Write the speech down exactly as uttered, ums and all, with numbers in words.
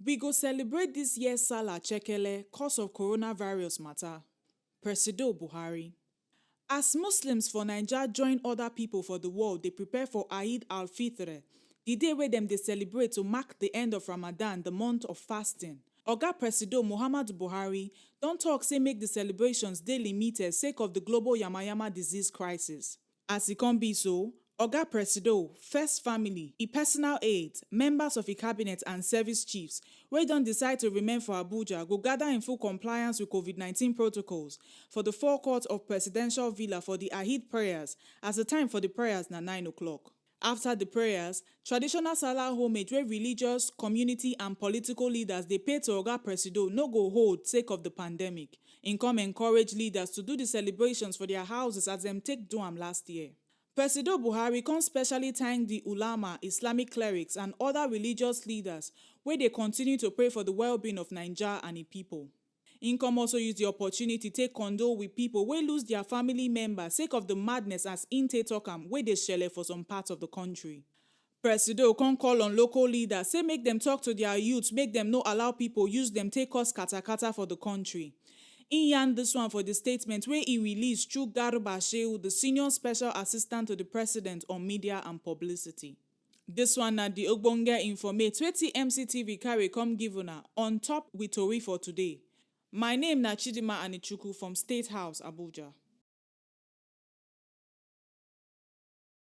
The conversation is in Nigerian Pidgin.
We go celebrate this year Salah Chekele cause of coronavirus matter. Presido Buhari. As Muslims for Naija join other people for the world dey prepare for Eid al-Fitr, the day wey dem dey celebrate to mark the end of Ramadan, the month of fasting, Oga Presido Muhammad Buhari don talk say make the celebrations dey limited sake of the global yamayama disease crisis. As e come be so, Oga Presido, first family, e personal aides, members of e cabinet and service chiefs wey don decide to remain for Abuja go gather in full compliance with COVID nineteen protocols for the forecourt of Presidential Villa for the Eid prayers, as the time for the prayers na nine o'clock. After the prayers, traditional Salah homage wey religious, community and political leaders dey pay to Oga Presido no go hold sake of the pandemic. Im come encourage leaders to do the celebrations for their houses as dem take do am last year. Presido Buhari come specially thank the ulama, Islamic clerics and other religious leaders wey dey continue to pray for the well-being of Naija and e people. Im come also use the opportunity take condole with people wey lose their family member sake of the madness, as im take talk am, wey dey shele for some parts of the country. Presido come call on local leaders say make dem talk to their youth, make dem no allow people use dem take cause katakata for the country. Im yarn this one for the statement wey e release through Garba Shehu, the senior special assistant to the president on media and publicity. This one na the ogbonge informate wey T M C T V carry come give una on top with tori for today. My name na Chidima Anichukwu from State House, Abuja.